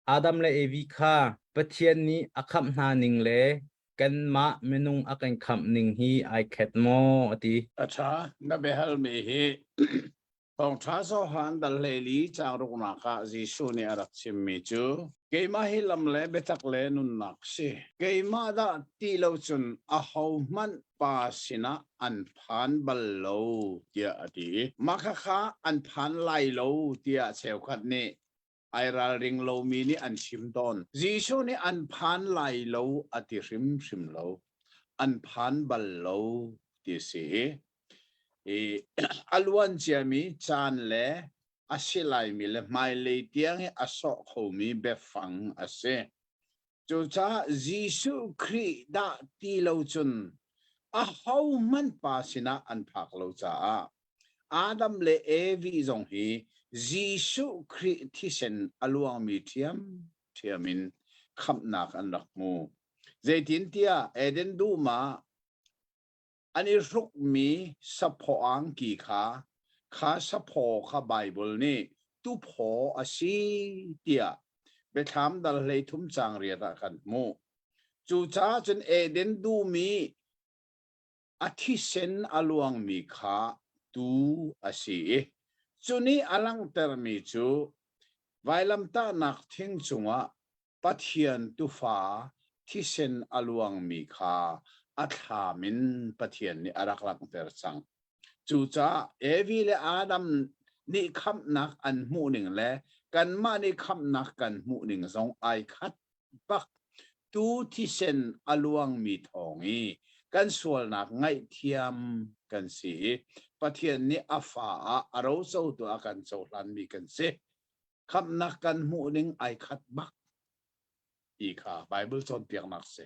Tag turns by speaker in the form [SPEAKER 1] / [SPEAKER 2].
[SPEAKER 1] Adam le Evi kha Pathian nih a khamh hna ning le kanmah minung a kan khamh ning hi ai khat maw a ti.
[SPEAKER 2] A ṭha, na biahalmi hi Thawngṭha Johan dal hleili caang ruknak ah Jesuh nih a rak chimmi cu keimah hi lam le biatak le nunnak si. Keimah dah ti lo cun ahohmanh Pa sinah an phan bal lo tiah a ti. Mah khakha an phan lai lo tiah cheukhat nih ai ralring lomi nih an chim tawn. Jesuh nih an phan lai lo a ti hrimhrim lo. An phan bal lo ti si. I a luan ciami caan le a si laimi le hmailei tiang i a sawh khomi biafang a si. Cucaah Jesuh Khrih dah ti lo cun ahohmanh Pa sinah an phak lo caah Adam le Evi zong hi Jesuh Khrih thisen a luangmi ṭhiamṭhiam in khamhnak an rak hmu. Zeitintiah Eden dum ah An i hrukmi saphaw angki kha, kha saphaw kha Baibal nih tuphaw a si tiah Biathlam dal 13 caang riat ah kan hmuh. Cucaah cun Eden dum i a thisen a luangmi kha tuu a si i cu nih a langhtermi cu vailamtahnak thing cungah Pathian tufa thisen a luangmi kha a thlam in Pathian nih a rak langhter cang. Cucaah Evi le Adam nih khamhnak an hmuhning le kanmah nih khamhnak kan hmuhning zong ai khat bak. Tu thisen a luangmi thawng i kan sualnak ngaihthiam kan si i Pathian nih a fa ah a rocotu a kan cohlanmi kan si. Khamhnak kan hmuh ning ai khat bak ti kha Bible cawnpiaknak si.